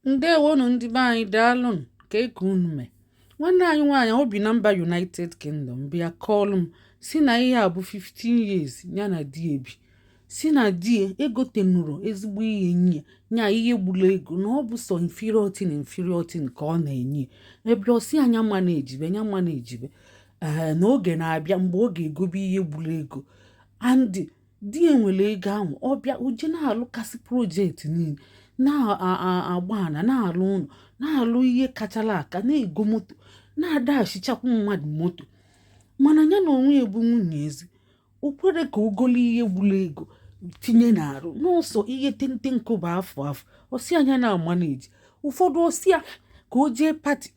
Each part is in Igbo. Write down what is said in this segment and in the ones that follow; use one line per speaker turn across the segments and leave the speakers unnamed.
Ndewonu ndị be anyị, daalụnụ. Ka eke unu mee. Nwanne anyị nwaanyị o bi na mba United Kingdom bịa kọọlụ m si na ihe a bụ 15 years ya na di ebi, si na di ya egotenụrụ ezigbo ihe nye nya, ihe gburu ego, na ọ bụ sọ inferior thing, inferior thing ka ọ na-enye. Ebe ọ si anya ma na-ejibe nya ma na-ejibe, ee, na oge na-abịa mgbe ọ ga-egobe ihe gburu ego. And di ya nwere ego ahụ, ọ bịa oje na-alụkasị project niile, na-agba ana, na-alụ ụlọ, na-alụ ihe kachara aka, na-ego moto, na-adachichakwu mmadụ moto. Mana ya na onwe ya bụ nwunye ezi o kwere ka o golo ihe gburu ego tinye n'arụ n'ụsọ ihe tente nkụba afọ afọ. Osi anya na-ama na-eji ụfọdụ osi ya ka o jee party,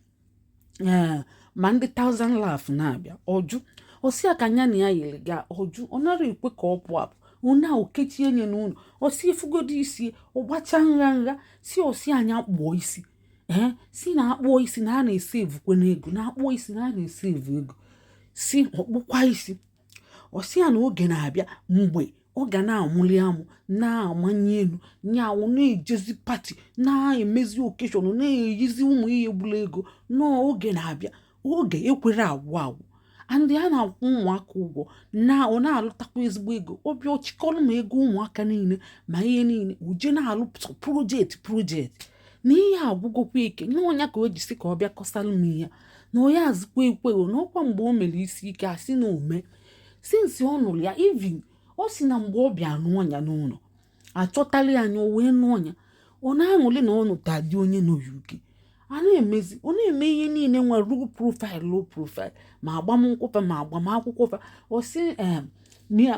ee, ma ndị thousand laugh na-abịa ọjụ. Osi ya ka nya na ya yiri gaa ọjụ, ọ nara ekwe ka ọ pụọ apụ ona okechie nye n'ụlọ. Osi efugodo isi ọgbacha nha nha, si osi anya kpụọ isi, ee, si na akpụọ isi na a na-ese evukwe n'ego, na akpụọ isi na a na-ese evu ego. Si ọkpụkwa isi, ọsị ya na oge na-abịa mgbe ọ ga na-amụli amụ, na-amanye elu nyaawụ, na-ejezi party, na-emezi occasion, na-eyizi ụmụ ihe gburu ego. N'oge na-abịa, oge ekwere agwụ agwụ. And a na-akwụ ụmụaka ụgwọ na ọ na-alụtakwa ezigbo ego. Ọbịa ọchịkọrọ ma ego ụmụaka niile ma ihe niile, uje na-alụ project project na ihe agwụgokwa ike nye ọnya ka o ji si ka ọ bịa kọsalụ m ihe na onye azụkwa ekwe na ọkwa. Mgbe o mere isi ike, asị na ome since ọ nụrụ ya, even ọ si na mgbe ọ bịa nụọ ya n'ụlọ, achọtala ya anya, o wee nụọ ya, ọ na-aṅụrị na ọ nụta dị onye nọ UK. A na-emezi, ọ na-eme ihe niile nwere low profile, low profile, ma agbamnkwụ fa ma agbamakwụkwọ fa. Ọ sị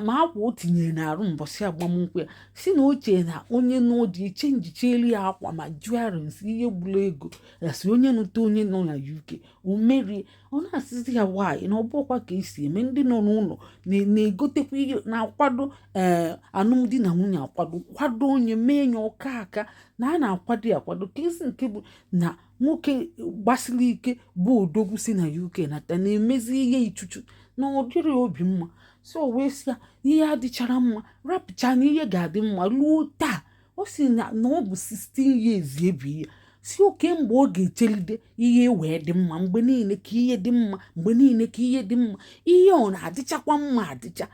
ma akwa o tinyere n'arụ mbọsị agbamnkwụ ya, si na ochie na onye nụọ dị eche njichelu ya akwa ma jewelries, ihe gburu ego ya. Si onye nụta onye nọ na UK, o merie. Ọ na-asịzi ya nwaanyị na ọ bụkwa ka esi eme ndị nọ n'ụlọ na-egotekwa ihe na-akwado, ee, alụmdi na nwunye, akwado kwado onye mee ya ọka aka na a na-akwado ya akwado ka ezi nke bụ na nwoke gbasiri ike bụ odogwu si na UK nata na-emezi ihe ichuchu na ọ dịrị obi mma. So o wee sị ya ihe adịchara mma, rapụcha na ihe ga-adị mma. Ruo taa, ọ sị na ọ bụ 16 years ebi ya, si oke mgbe ọ ga-echelide ihe wee dị mma. Mgbe niile ka ihe dị mma, mgbe niile ka ihe dị mma, ihe ọ na-adịchakwa mma adịcha.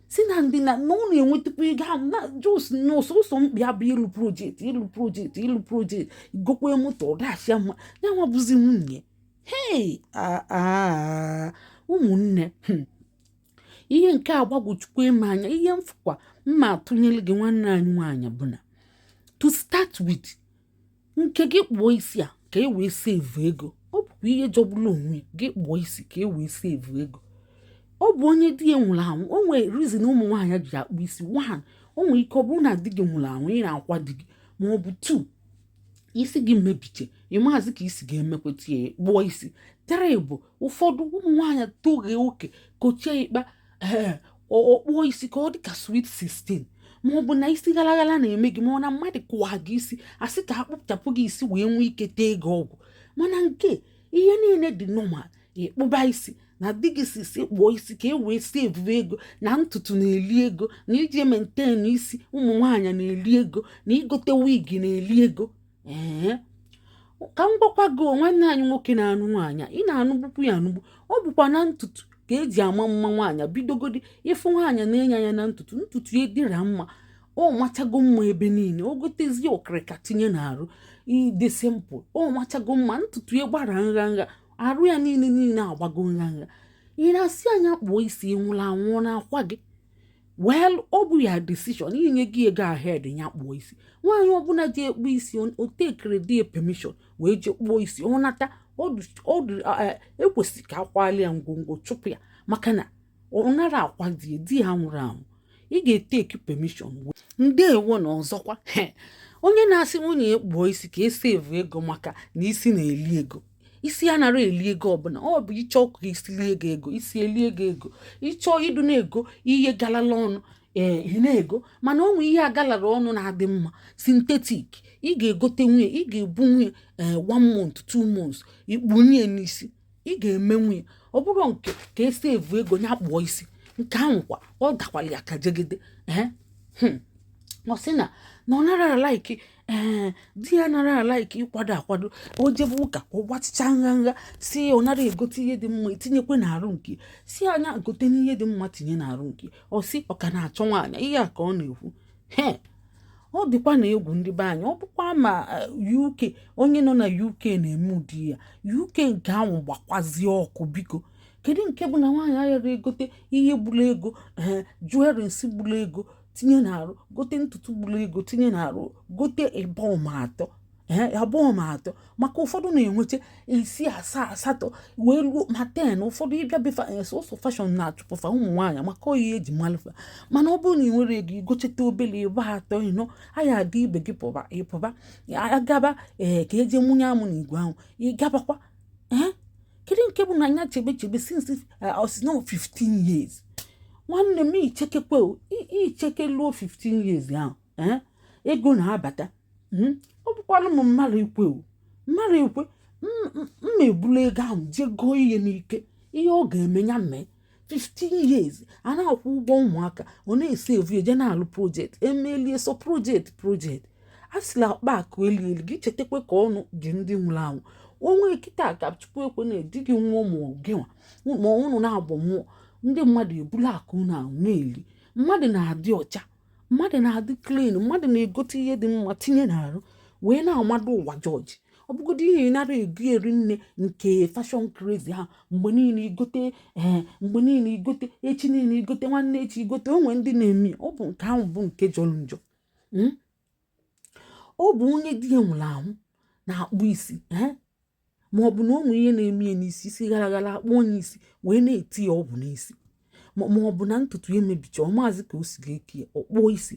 Si na ndị na ọ na-enwetakwa ego ahụ na just n'ọsọsọ mkpi abụ ịlụ project, ịlụ project, ịlụ project, gokwe moto, ọ dashịa mma ya nwa bụzi nwunye. Hei, ụmụnne, ihe nke a gbagwochukwu ime anya. Ihe mfụkwa mma atụnyere gị, nwanne anyị nwaanyị, bụ na to start with, nke gị kpụọ isi a ka e wee save ego, ọ bụkwa ihe jọgburu onwe gị. Kpụọ isi ka e wee save ego, ọ bụ onye di ya nwụrụ anwụ. O nwere reason ụmụ nwaanyị ji akpụ isi. One, o nwere ike ọ bụrụ na di gị nwụrụ anwụ, ị na-akwa di gị, ma ọ bụ two, isi gị mebiche, ịmaazị ka isi ga-emekweta ya, kpụọ isi. Three bụ ụfọdụ ụmụ nwaanyị toghee oke kochie ịkpa, ee, ọkpụọ isi ka ọ dị ka sweet 16, ma ọ bụ na isi ghalaghala na-eme gị, ma ọ na mmadụ kụwa gị isi, asị ka akpụchapụ gị isi wee nwee ike tee gị ọgwụ. Mana nke ihe niile dị normal, ịkpụba isi na di gị si kpụọ isi ka e wee save ego, na ntutu na-eli ego, na iji maintain isi ụmụ nwaanyị na-eli ego, na igote wig na-eli ego. Ee, ka m gwakwa gị, nwanne anyị nwoke na-anụ nwaanyị, ị na-anụgbukwu ya anụgbu. Ọ bụkwa na ntutu ka eji ama mma nwaanyị. Bidogodi ịfụ nwaanyị na-enye anya na ntutu, ntutu ya dịra mma, ọ machago mma ebe niile. O gotezie ọkịrịka tinye n'arụ, ide simple, ọ machago mma. Ntutu ya gbara nha nha, arụ ya niile niile agbago nha nha. Ị na-asị anya kpụọ isi, nwụrụ anwụ n'akwa gị. Well, ọ bụ ya decision inye gị ego ahead ya kpụọ isi. Nwaanyị ọbụla ji ekpu isi, o tekere di permission wee jee kpụọ isi, ọ nata ọdụ, ekwesị ka akwali ya ngwongwo, chụpụ ya, maka na ọ nara akwa di di ya nwụrụ anwụ. Ị ga-eteki permission. Ndeewo. Na ọzọkwa, onye na-asị nwunye ya kpụọ isi ka esi evu ego, maka na isi na-eli ego, isi anara eli ego ọbụla. Ọ bụ ịchọ ka isi lie gị ego, isi elie gị ego. Ịchọ ịdụ na-ego ihe galala ọnụ, ee, ị na-ego. Mana ọ nwe ihe agalara ọnụ na-adị mma, synthetic. Ị ga-egote nwunye, ị ga-ebu nwunye, ee, one month, 2 months, ikpunye n'isi, ị ga-eme nwunye. Ọ bụrụ nke ka esi evu ego ya kpụọ isi, nke ahụ kwa ọ dakwala ya ka jegide. Ee, ọ sị na ọ nara like. Ee, di ya nara a-like ịkwado akwado. O jebe ụka, ọ gbachicha nganga, si ọ nara egote ihe dị mma etinyekwe n'arụ nke si anya gote n'ihe dị mma tinye n'arụ nke ọ si ọ ka na-achọ nwaanyị. Ihe a ka ọ na-ekwu. He, ọ dịkwa na egwu, ndị be anyị. Ọ bụkwa ma UK, onye nọ na UK na-eme ụdị ya. UK nke ahụ gbakwazie ọkụ. Biko, kedu nke bụ na nwaanyị aghara egote ihe gburu ego, ee, jewelries gburu ego tinye n'arụ, gote ntutu gburu ego tinye n'arụ, gote ịbọm atọ, ee, abụọ ma atọ, maka ụfọdụ na-enwecha isi asaa, asatọ, wee ruo ma 10. Ụfọdụ ịbịa befa sọsọ fashion na-achụpụfa ụmụ nwaanyị, maka oyi eji malụfa. Mana ọ bụrụ na ị nwere ego igocheta obere ịba atọ ịnọ, aya adị ibe gị pụba ịpụba agaba, ee, ka eje nwunye amụ na igwe ahụ ịgabakwa. Ee, kedu nke bụ na anya chebe chebe since no 15 years? Nwanne m, ichekekwe icheke luo 15 years ahụ, ee, ego na-abata. Ọ bụkwala m mmadụ ikwe o, mmadụ ikwe mma ebulu ego ahụ jee goo ihe n'ike. Ihe ọ ga-eme ya mee. 15 years a na-akwụ ụgwọ ụmụaka, ọ na-esi evu eje na-alụ project, emelie so project project a sịla akpa akụ elu elu gị. Chetakwa ka ọnụ dị ndị nwụrụ anwụ onwe kịta ka Chukwu ekwe na-edi gị nwụọ, ma gị nwa ma ụnụ na-agbọ nwụọ, ndị mmadụ ebulu akụ na ahụ na-eli. Mmadụ na-adị ọcha, mmadụ na-adị clean, mmadụ na-egote ihe dị mma tinye n'arụ wee na-amado ụwa jọji. Ọ bụgodị ihe ị nara ego eri nne nke fashion crazy ha mgbe niile igote, ee, mgbe niile igote, echi niile igote, nwanne echi igote. Onwe ndị na-eme ọ bụ nke ahụ bụ nke jọrọ njọ. Ọ bụ onye di ya nwụrụ anwụ na-akpụ isi, ee, ma ọ bụ na o nwee ihe na-eme ya n'isi, isi gara gara, akpụ onye isi wee na-eti ya ọgwụ n'isi, ma ọ bụ na ntutu ya emebicha, ọ maazị ka o si ga-eke ya, ọ kpụọ isi,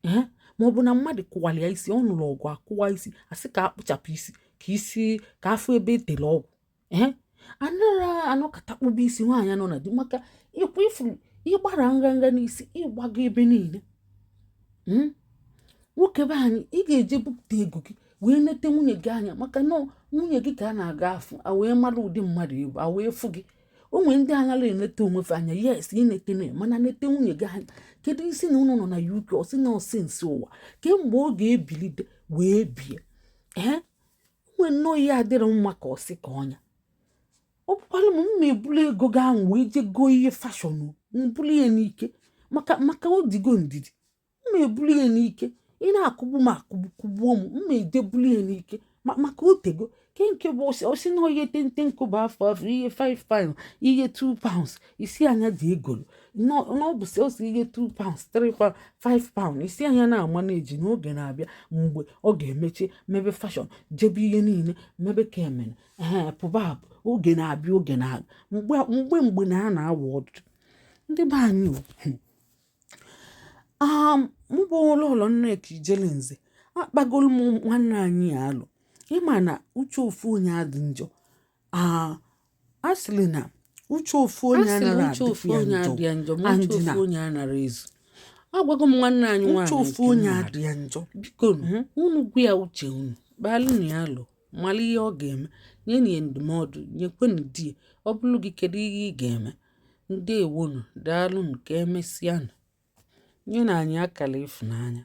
ee, ma ọ bụ na mmadụ kụwara ya isi, ọ nụrụ ọgụ akụwa isi, asị ka akpụchapụ isi, ka isi ka afọ ebe etere ọgwụ. Ee, anara anọkọta kpụba isi nwaanyị nọ na di, maka ịkwa ifuru ịgbara nganga n'isi ịgbago ebe niile. Nwoke be anyị, ị ga-eje bupụta ego gị wee nete nwunye gị anya, maka na nwunye gị ka a na-aga afụ a wee mara ụdị mmadụ ịbụ, a wee fụ gị. O nwere ndị anaghị enete onwefe anya. Yes, inete na, mana nete nwunye gị anya. Kedu isi na ụnụ nọ na UK? Ọsị na ọsịnsị ụwa kemgbe ọ ga-ebilite wee bie. Ee, nwe nnọọ ihe adịrị mma ka ọ sị ka ọnya. Ọ bụkwala m mma ebulu ego gị ahụ wee jee goo ihe fashion, mbulu ya n'ike, maka o digo ndidi. Mma ebulu ya n'ike. Ị na-akụgbu m akụgbu, kụgbuo m, mma edebulu ya n'ike, maka otego ke nke bụ osi osi na ihe tente nkụba afọ afọ, ihe £5, ihe £2, isi anya dị egolu n'ọ bụ sọsọ ihe £2, £3, £5, isi anya na-ama na-eji n'oge na-abịa mgbe ọ ga-emechi mebe fashion, jebe ihe niile mebe ka emene. Ee, pụba apụ, oge na-abịa, oge na-abịa mgbe mgbe mgbe na a na-awa ọdụdụ ndị be anyị o. Mụ bụ ụlọ Nneka Ijelenze akpagolu m nwanne anyị ya alụ. Ịma na uche ofu onye adị njọ. A sịrị na uche ofu onye
A sị na
anaghị
uche ofu
adịkwa ya
onye
njọ.
adị ya njọ, ma uche
And na
ofu onye anara ezu. Agwago m nwanne anyị
uche
nwaanyị
ofu
nke m
onye
maara.
adị ya njọ.
Biko nụ, unu gwa ya uche unu, kpalụnụ ya alụ, mara ihe ọ ga-eme, nyenụ ya ndụmọdụ, nyekwenụ di ya. Ọ bụrụ gị, kedu ihe ị ga-eme? Ndewonu, daalụnụ, ka emesịanụ. Nyenụ anyị akara ịfụnanya.